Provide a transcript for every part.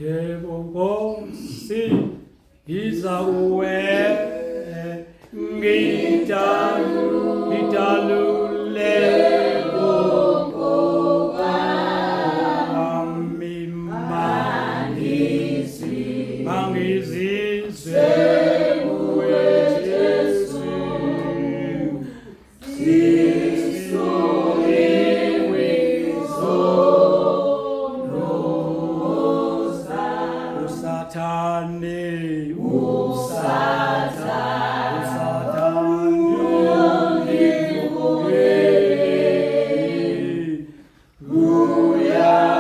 Yebo Nkosi, ngiza kuwe, ngidalule kwami, mangizizwe kuwe Jesu. Usathane, usathane, uyaliwa.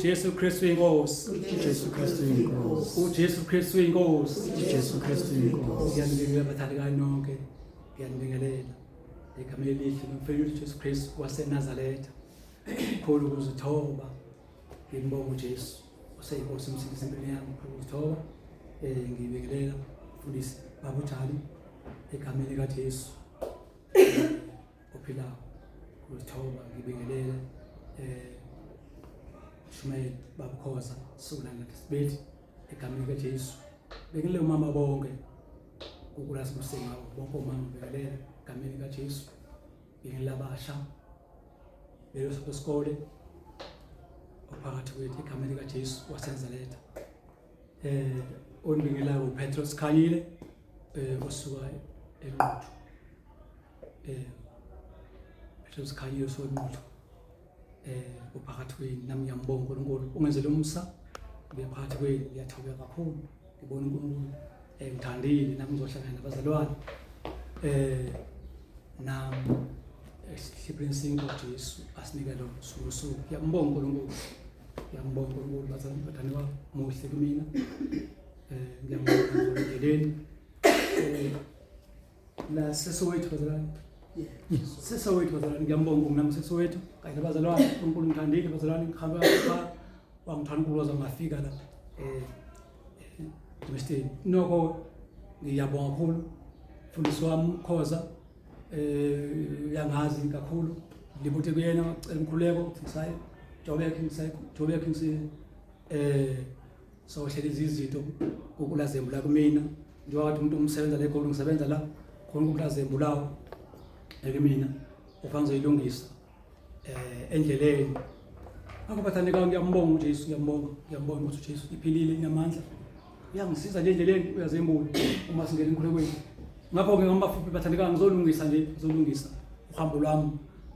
uJesu Kristu inkosi. uJesu Kristu inkosi. uJesu Kristu inkosi. uJesu Kristu inkosi. Ngiyanibingelela bathandekayo nonke, ngiyanibingelela egameni elihle nomfeli uJesu Kristu waseNazaretha. Khulu ukuzithoba, ngimbonga uJesu oseyinkosi umsindisi empilweni yami. Khulu ukuzithoba, ngibingelela mfundisi Baba uJali egameni likaJesu ophilayo. Ukuzithoba ngibingelele Shumayeli Baba Khoza Sukulana Sibethi egameni likaJesu. Bekelele umama bonke uNkulunkulu asibuse ngawo bonke omama, bekelela egameni likaJesu. Bekelela abasha lelo sonto sikole ophakathi kwethu egameni likaJesu waseNazaretha. Onibingelayo uPetros Khanyile, osuka eNquthu. Petros Khanyile osuka eNquthu, uphakathi kwenu. Nami ngiyambonga uNkulunkulu ungenzele umusa ngibe phakathi kwenu. Ngiyathobeka kakhulu, ngibona uNkulunkulu ngithandile nami ngizohlangana nabazalwane nami esihlipheni sinkwa Jesu asinike lona usuku nosuku. Ngiyambonga uNkulunkulu, ngiyambonga uNkulunkulu bazalwane, bathandwa, muhle kumina. Ngiyambonga endleleni la sesowethu bazalwane, sesowethu bazalwane, ngiyambonga nami sesowethu kanye nabazalwane. uNkulunkulu ngithandile bazalwane, ngihambe wangithanda uNkulunkulu waze ngafika la Mr. Noko ngiyabonga kakhulu mfundisi wami Khoza, uyangazi kakhulu, ngibuthe kuyena ngicela umkhuleko ukuthi ngisaye Joburg, ngisaye Joburg, ngisi sohlela izinto ukulazembula kumina njengoba kade umuntu umsebenza le khona ngisebenza la khona ukulazembulawo kumina ufanele ngizoyilungisa endleleni. Ngakho bathandekayo, ngiyambonga uJesu, ngiyambonga, ngiyambonga ukuthi uJesu iphilile, inamandla, uyangisiza nje endleleni, uyazembula uma singena emkhulekweni. Ngakho-ke ngamafuphi bathandekayo, ngizolungisa nje, ngizolungisa uhambo lwami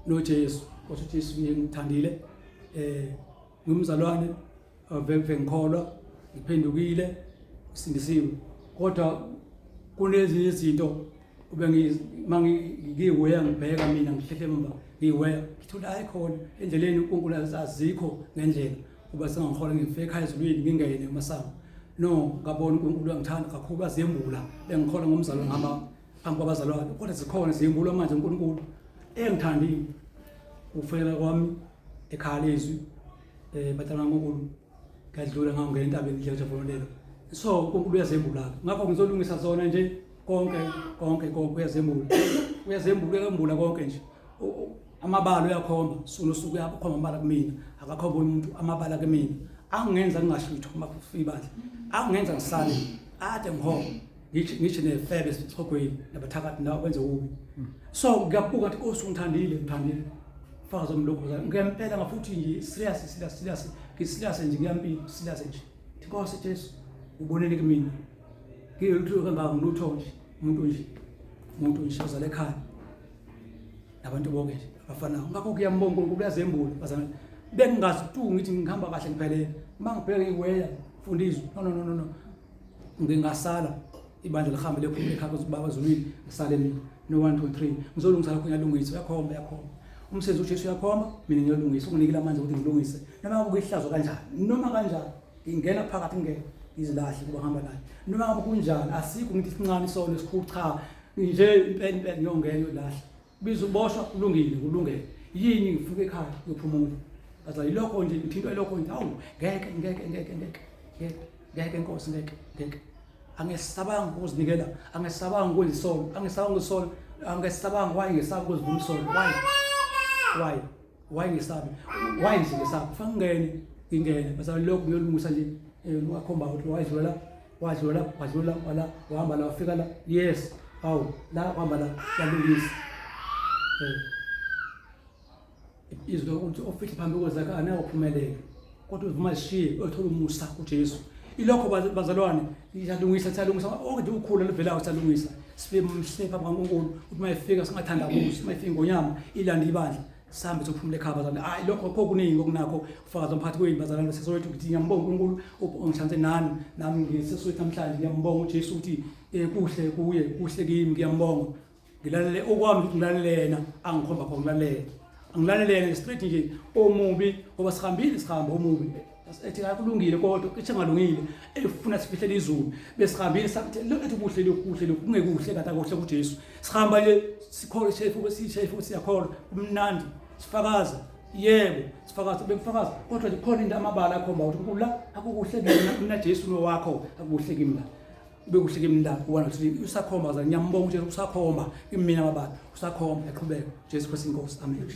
noJesu, kodwa uJesu ngiyengithandile. Ngumzalwane veve, ngikholwa, ngiphendukile, ngisindisiwe, kodwa kunezinye izinto ube ngiyiweya, ngibheka mina ngihlehle emva, ngiyiweya, ngithola hayi khona endleleni uNkulunkulu azikho ngendlela uba sengangihola ngifike ekhaya ezulwini, ngingene emasango. No, ngabona uNkulunkulu uyangithanda kakhulu, azembula bengikholwa ngomzalwane, ngihamba phambi kwabazalwane, kodwa zikhona ziyembulwa manje uNkulunkulu engithandile ufela kwami ekhaya lezwi. Bathandwa uNkulunkulu, ngadlula ngangena entabeni njengoJabulelo. So uNkulunkulu uyazembula-ke, ngakho ngizolungisa zona nje konke konke konke, uyazembula, uyazembula, uyambula konke nje. Amabala uyakhomba suku nosuku, uyakhomba amabala kumina, akakhomba umuntu amabala kumina angenza ngingahlwithwa uma kufika ibandla, angenza ngisale ade ngihola, ngisho nefebe esichogweni nabathakathi nawo benze ubi. So ngiyabuka ukuthi Nkosi ungithandile, ngithandile. Fakaza umlokhu ngempela ngafuthi nje serious serious serious ngiserious nje kuyampilo serious nje. Nkosi Jesu ubonele kumina. Ngiyilutho kangaka ngilutho nje umuntu nje umuntu nje ozala ekhaya. Nabantu bonke nje abafanayo. Ngakho kuyambonga uNkulunkulu uyazembula bazalwane. Bengingazi tu ngithi ngihamba kahle ngiphelele. Uma ngibheka ngiweya funda izwi. No no no no no. Ngingasala ibandla lihambe lekhulu ekhaya baba ezulwini ngisale mina. No 1 2 3 ngizolungisa lokho ngiyalungisa uyakhomba uyakhomba. Umsebenzi uJesu uyakhomba mina ngiyolungisa unginikile amandla ukuthi ngilungise. Noma kuyihlazo kanjani noma kanjani ngingena phakathi ngeke ngizilahle kuba ngihamba naye. Noma ngabe kunjani asikho ngithi sincane isono esikhulu cha nje impela impela ngiyongena uyolahla. Biza uboshwa kulungile kulungele. Yini ngifike ekhaya ngiyophumula. Baza yilokho nje ngithintwa ilokho nje awu ngeke ngeke ngeke ngeke ngeke ngeke Nkosi ngeke ngeke. Angesabanga ukuzinikela, angesabanga ukwenza isono, angesabanga isono, angesabanga why ngesaba ukuzivuma isono why why why ngesabi why nje ngesabi kufanele ngingene ngingene bese lokhu ngiyolungisa nje wakhomba ukuthi wadlula la wadlula la wadlula wala wahamba la wafika la yes awu la wahamba la yalungisa izwi lokuthi ofihle phambi kwezakhe anawuphumelela kodwa uvuma zishiye othola umusa kuJesu ilokho bazalwane siyalungisa siyalungisa onke nje ukhula luvelayo siyalungisa sibe mhle phambi kaNkulunkulu ukuthi uma efika singathandabuzi uma efika ingonyama ilanda ibandla sihambe sophumula ekhaya bazalwane hayi lokho akho kuningi okunakho ufakazi omphathi kwenu bazalwane sesowethu ukuthi ngiyambonga uNkulunkulu ongihlanze nani nami ngisesowethu namhlanje ngiyambonga uJesu ukuthi kuhle kuye kuhle kimi ngiyambonga ngilalele okwami ukuthi ngilalele yena angikhomba khona ngilalele angilalele yena straight nje omubi ngoba sihambile sihamba omubi ethi akulungile kodwa cishe ngalungile efuna sifihlele izulu besihambile sathi ethi kuhle lokhu kuhle lokhu kungekuhle kade akuhle kuJesu sihamba nje sikholwe shefu sishefu siyakholwa kumnandi sifakaza yebo sifakaza bengifakaza kodwa nje khona into amabala akhomba ukuthi kula akukuhle mina mina Jesu lo wakho akukuhle kimi la bekuhle kimi la 1 2 3 usakhomba za ngiyambonga uJesu usakhomba kimina amabala usakhomba eqhubeka Jesu Christ inkosi amen.